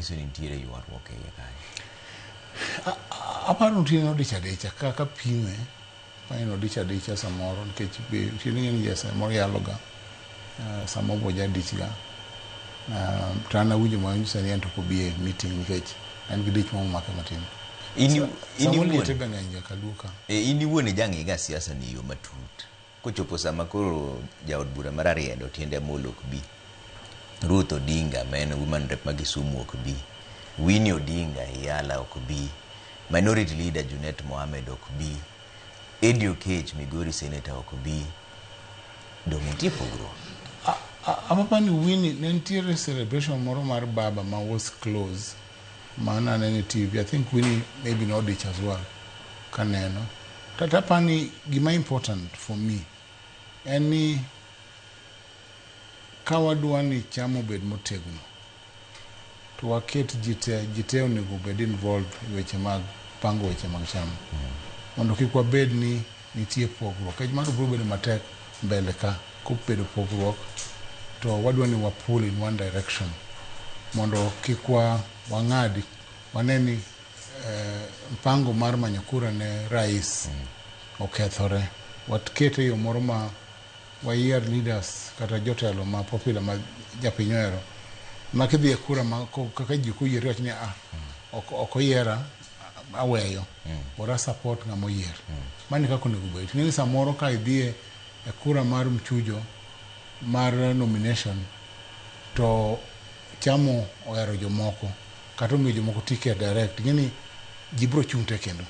Manyiso ni nitiere ywaruok e iye kanyo. Aparo ni Otieno odich adicha kaka pime aneno odich adicha samoro nikech be Otieno ing'e ni ja samoro yaloga samoro be ojadichga to an awinjo manyisa ni en to ok obi e meeting nikech en gi dich moro momake matin. In Samoro liete iwuon be ng'eny ga kaluo ka. In iwuon ijang'iga siasa ni e yo matut. Kochopo sama koro jaod bura mar Rarieda Otiende Amolo ok bi, Ruth Odinga ma en woman rep ma Kisumu ok bi, Winnie Odinga Iyala ok bi, Minority Leader Junet Mohamed ok bi, Eddie Okech Migori Senator ok bi, donge nitie pogruok? Apapa ni Winnie ne nitiere celebration moro mar baba ma was close ma naneno e TV. I think Winnie maybe nodich as well kaneno. Kata apani gima important for me en ni ka wadwa ni chama obed motegno to waket ji te, ji te onego obed involved e weche mag pango weche mag chama mondo kik wabed ni nitie pogruok nikech mano biro bedo matek mbele ka kobedo pogruok to wadwa ni wa pull in one direction mondo kik wa wang'adi wane ni mpango mar manyo kura ne rais okethore. Wakete e yo moro ma wayier leaders kata jotelo ma popular ma japiny ohero ma kidhi e kura ma kaka ji ok oyieri wach ni ah, ok oyiera aweyo ora support ng'ama oyier. Mano e kaka onego bed. Ing'e ni samoro ka idhi e kura mar mchujo mar nomination to chamo ohero jomoko kata omiyo jomoko ticket direct ing'e ni ji biro chung' te kendo.